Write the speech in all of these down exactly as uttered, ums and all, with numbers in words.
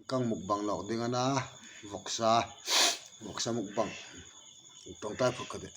Kan mukbang lawk ding a na, vawksa, vawksa mukbang. Ṭawngṭai phawt ka tih.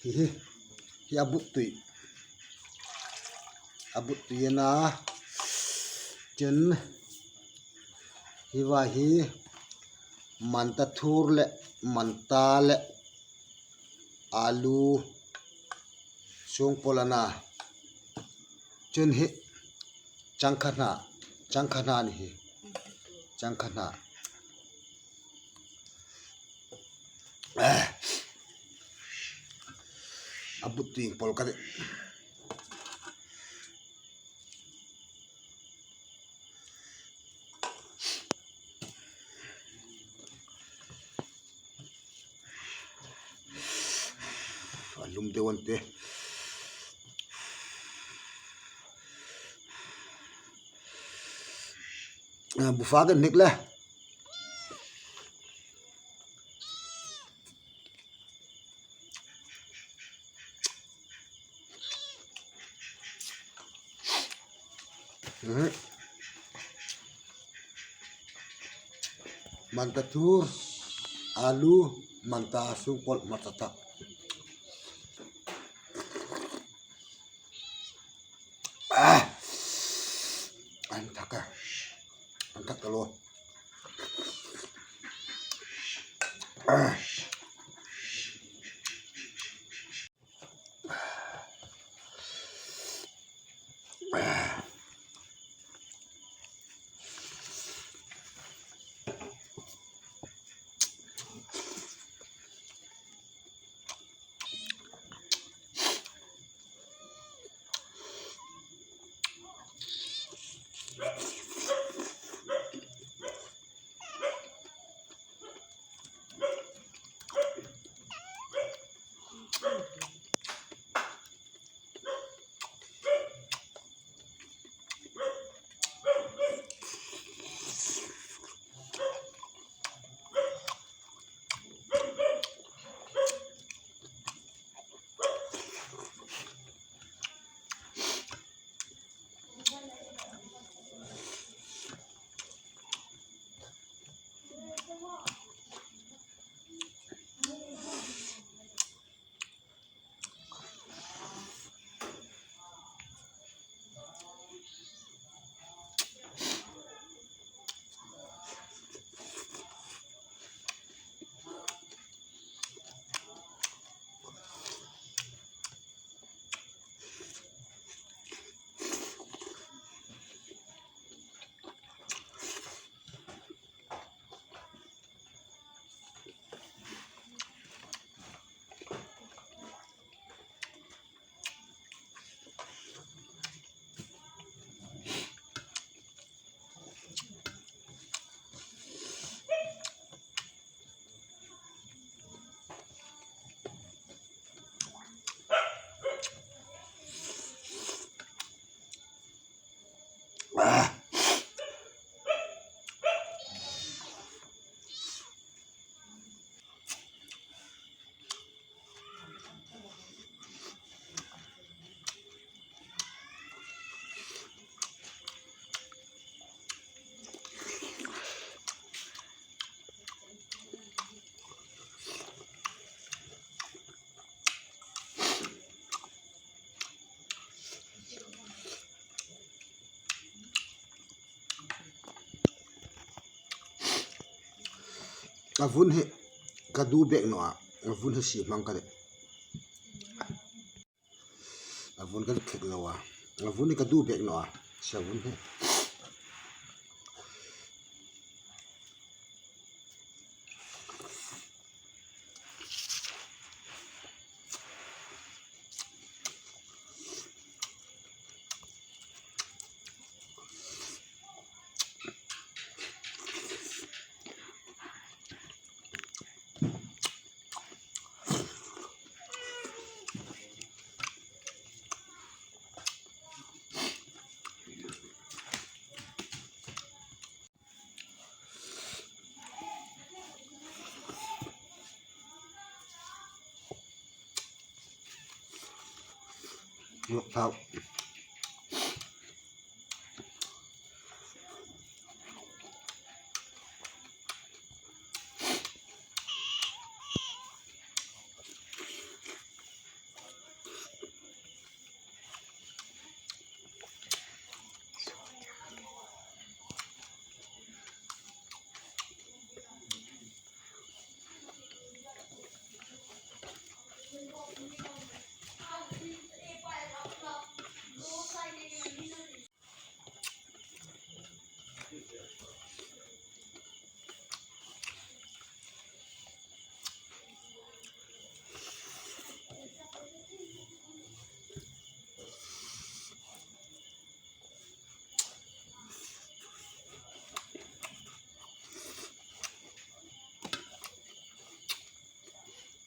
Hi hi, hi a buttui. A buttui a na. Chun hi va hi manta thur le, manta le alu sungpol a na. Chun hi changkha hna, changkha hna ni hi. Changkha hna. A buttui pol ka tih. A lum deu an tih. A, bu fa kan hnik le. Mhm. Manta thur, alu, manta sungpol, manta thak. Ah. An thak a. An thak ta lo. Ah. A vun hi ka du bek naw a, a vun hi sie hmang ka tih. A vun ka thlek lo a, a vun hi ka du bek naw a, sie a vun hi. Lok thau.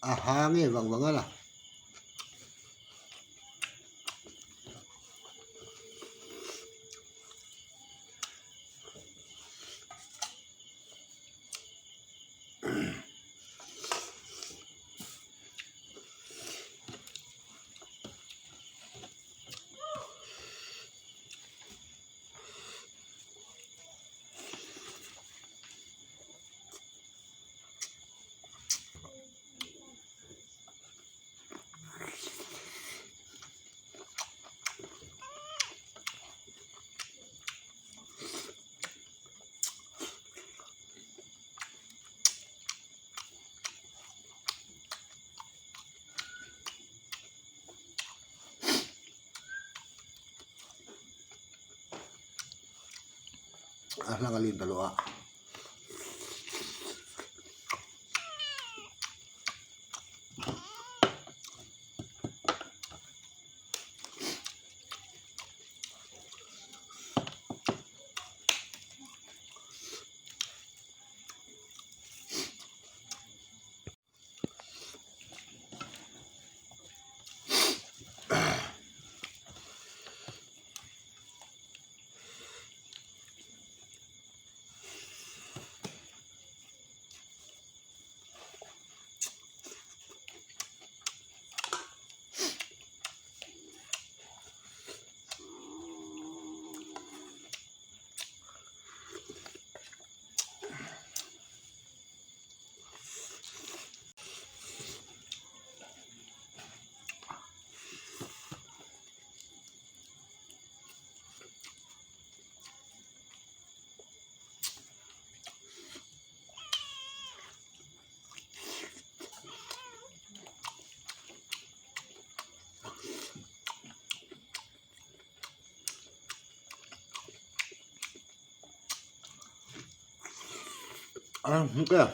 A hang e vang vang a la. A hlang a lien ta lo a. Ah, okay.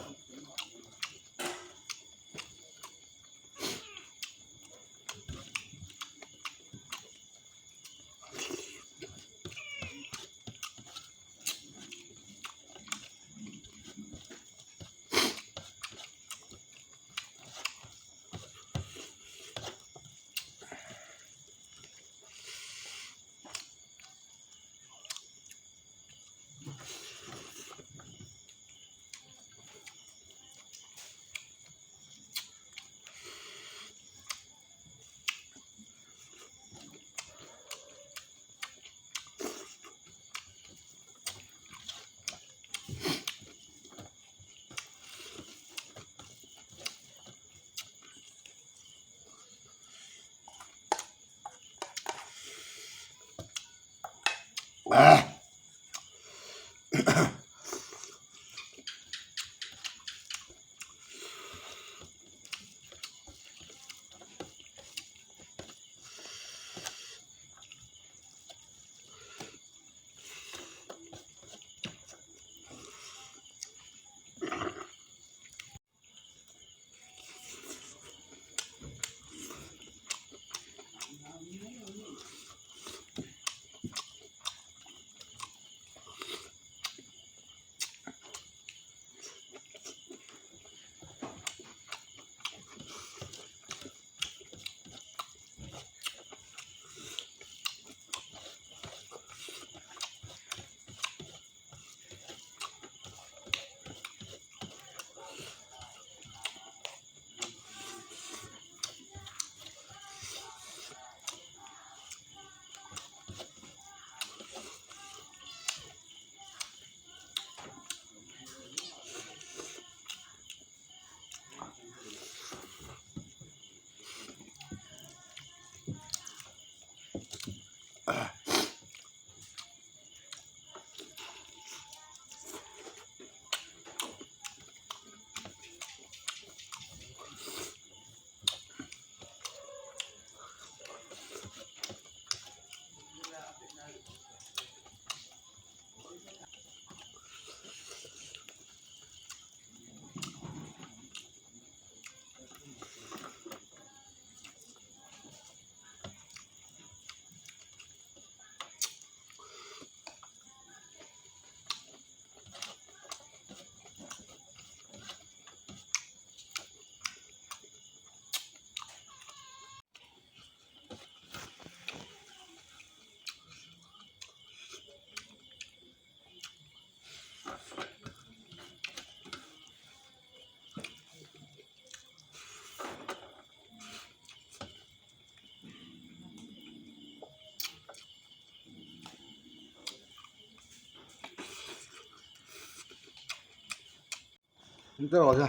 Tum ta ro sa.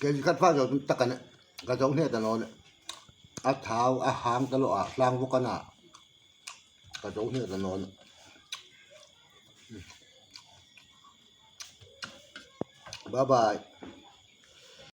Kei khat fa zo tum ta kan. Ka zo hne ta naw. A thau a hang ta lo a hlang vawk a na. Ka zo hne ta naw. Bye bye.